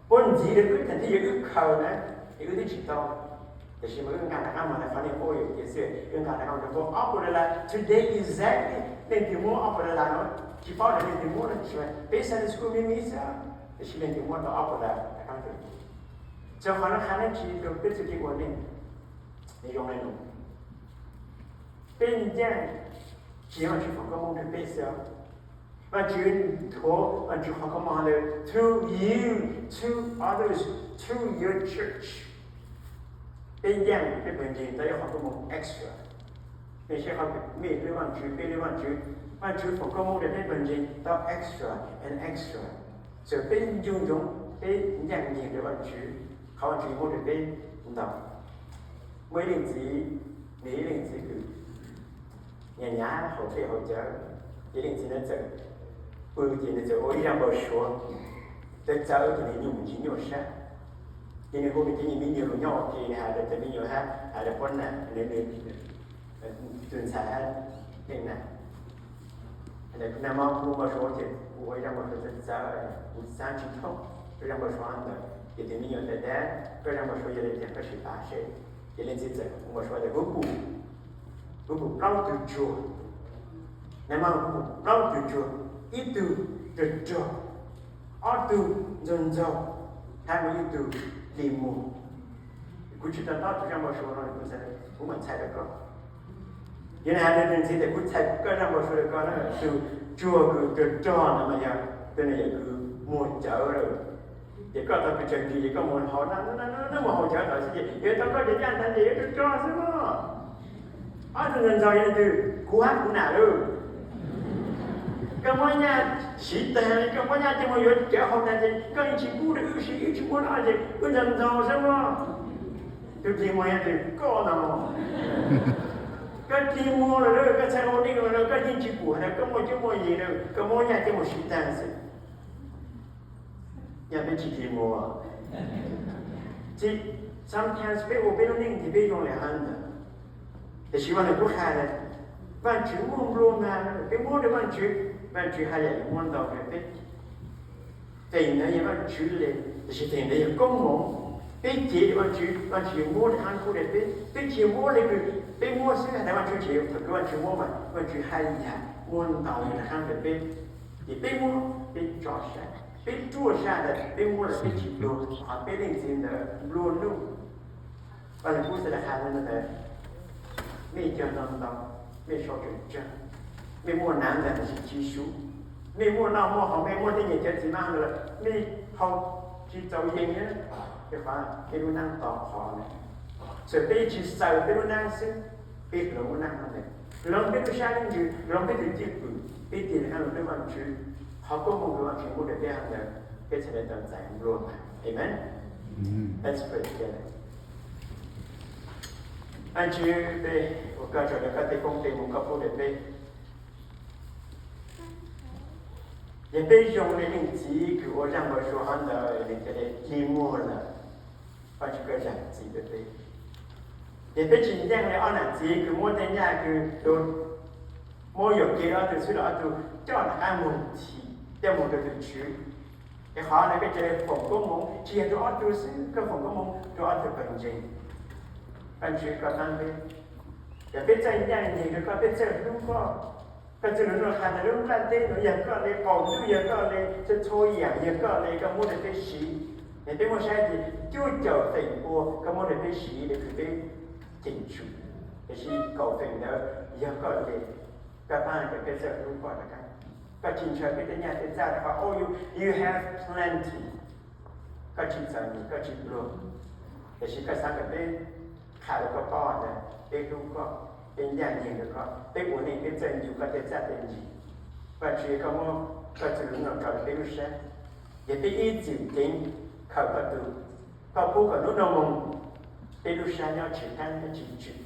puab ntxiv rau wb thaum twg yog wb khaws na, ces wb twb tsis tau, tab sis mas wb nqa rov qaab mus, qhov no puab yuam kev xwb, wb nqa rov qaab mus rau puab ob puas dollar today exactly. Leej twg muab ob puas dollar no? Tsis paub tas leej twg muab no, tab sis mas peb Sunday school me me xwb, tab sis leej twg muab tau ob puas dollar rov qaab rau. Txug qhov no qha dlaab tsi rau peb txuj kev ua neej? Nws zoo le nuav, peb ncaaj tsis yog Vaajtswv foom koob moov rau peb xwb. Vaajtswv nthuav Vaajtswv qhov koob moov ntawd through you, through others, through your church. Peb ncaaj peb pawg ntseeg tau ib qhov koob moov extra. Mej saib qhov mej hlub Vaajtswv, peb hlub Vaajtswv, Vaajtswv foom koob moov rau peb pawg ntseeg tau extra and extra. So peb nco ntsoov peb ncaaj nceeg rau Vaajtswv, qhov Vaajtswv muab rau peb ntau. Muaj ib leej txiv, nws ib leej txiv kws Nyas nyas haus dej haus cawv, ces leej txiv ntawd txawm pw ces nws txawm ua ib zaj npau suav txawv txawv ces nws nyuaj ntsis nyuaj sab. Ces nws hu nws cov me nyuam los nyob ua ke, nws hais rau cov me nyuam hab, hais rau Pov Nam, nws tus ntxhais hab, Pov Nam, nag hmo kuv npau suav ces kuv ua ib zaj npau suav txawv txawv, kuv xav tsis thoob zaj npau suav ntawd. Ces tus me nyuam tias, Dad, koj zaj npau suav yog li cas koj sim pav seb. Ces leej txiv txawm hu npau suav tias, Kuv pum, kuv pum plaub tug tsuag. Nag hmo kuv pum plaub tug tsuag, ib tug rog rog, ob tug ntxaug ntxaug, hab muaj ib tug dlig muag. Kuv tsis tau ntaub tus zaj npau suav no, kuv mam txhais rau koj. Yog nws hais rau nws ntxiv tias, Kuv txhais koj zaj npau suav rau koj na, tus tsuag kws rog rog no mas yog tus no yog kws muag cawv lawm. Ces koj tau kws tsawg ntsis ces koj mus haus, neb mus haus cawv tod xwb ces yuav tau koj cov nyaj ntawd ces yuav rog rog xwb mog. Ob tug ntxaug ntxaug yog leej twg? Kuv hab kuv nam lauj. Koj muab nyaj siv tag, koj muab nyaj coj mus yuav cawv haus tag ces koj yeej tsis pub rau wb siv, wb tsis muab no ces wb ntxaug ntxaug xwb mog. Tus dlig muag yog tus koj no. Koj dlig muag lawm, koj txhais ua neej lawm, koj yeej tsis pum hais tias koj muaj cuab muaj yig lawm, koj muab nyaj coj mus siv tag xwb. Yog peb tsis dlig muag, sometimes peb ua peb lub neej ces peb zoo li hab ntawd. Tiam sis Vaj Ntsuj Plig qha tias Vajtswv muaj nplua mag, peb muab rau Vajtswv, Vajtswv haj yam yuav muab ntau rau peb. Feem ntawd yog Vajtswv le, tiam sis feem ntawd yog koob hmoov. Peb cev rau Vajtswv, Vajtswv yuav muab rov qab pub rau peb. Peb tsis muab le kws peb muab xwb, hais tias Vajtswv tsis yuav, thaum kws Vajtswv muab mas Vajtswv haj yam muab ntau rov qab rau peb. Ces peb muab peb tso sab, peb ruaj sab ntawd, peb muab lawm peb tsis pluag, qhov peb leej txiv ntawd nplua nuj. Vaj Ntsuj Plig txhais tau hais ntawd, mej cog ntau ntau, mej sau tsawg tsawg, mej muaj nav ntawd tab sis tsis sub, mej muaj noj muaj haus, mej muaj tej nyuag cov txiv mab ntawd los mej haus tsis txaus yees li, rau qhov mej lub neej to qhov lawm. Txawm peb tsis xaws peb lub neej xwb, peb hloov lub neej no ntawd, hloov peb lub sab lub ntsws, hloov peb tus cwj pwm, peb tig rov qab los rau Vajtswv, qhov koob hmoov kws Vajtswv muab rau peb hov ntawd, peb thiaj li tau txais nplua mag. Amen. Let's pray together. Vajtswv, peb ua koj tsaug rau koj tej koob tej hmoov koj pub rau peb. Yog peb zoo li leej txiv kws ua zaj npau suav hov ntawd nws cia li dlig muag lawm, Vajtswv koj zam txim rau peb. Yog peb tsis nceej li ob nam txiv kws muab tej nyaj kws muab yuam kev ob tug xwb los ob tug coj rov qab mus thim coj mus rau tus Tswv. Es qhov ntawd koj cia li foom koob hmoov tsis yog rau ob tug xwb, koj foom koob hmoov rau ob tug pawg ntseeg. Vajtswv koj txhawb peb, yog peb txawj ncaj ncees rau koj, peb txawj hlub koj. Koj txwj lus nug qha tias lub nplaj teb no yog koj li, qaum ntuj yog koj li, txhua txhua yam yog koj li, koj muab rau peb siv. Es peb muab saib ces cuaj caum feem pua koj muab rau peb siv li kws peb cheem tsum, tiam sis kaum feem ntawd yog koj li. Koj pab kom peb txawj hlub koj rov qab. Koj tsis ntshaw peb tej nyaj tej txag rau qhov, oh, you, you have plenty. Koj tsis txom nyem, koj tsis pluag, tiam sis koj xav kom peb qha rau koj paub tias peb hlub koj, peb ncaj ncees rau koj, peb ua neej peb txawj ncu koj tej txaj tej ntsim. Vajtswv, koj muab koj txwj lus no tso rau peb lub sab, yog peb ib txwm ceev khaws koj tug, koj pub kom hnub no mus peb lub sab nyob tsis qab nyob tsis tswm.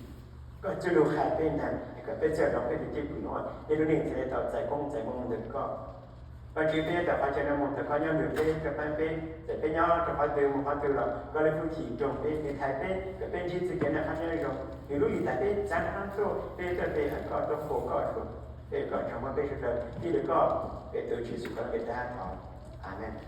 Koj txwj lus qha peb ntag, kom peb txawj hloov peb tus cwj pwm no, peb lub neej thiaj li tau txais koob txais hmoov ntawm koj. Vajtswv, peb nyob rau qhov chaw no mus tau koj nyob nrog peb, koj pab peb, txawm peb nyob rau qhov twg mus qhov twg los koj lub hwj chim nrog peb, nws thaiv peb kom peb ntsib txoj kev noj qab nyob zoo. Nws lub hwj chim thaiv peb txav qab tuaj, peb tuaj pe hawm koj, tuaj qhuas koj dua. Peb ua koj tsaug, muab peb sawv daws txhim rau koj, peb tus Tswv Yexus Khetos lub npe thov. Amees.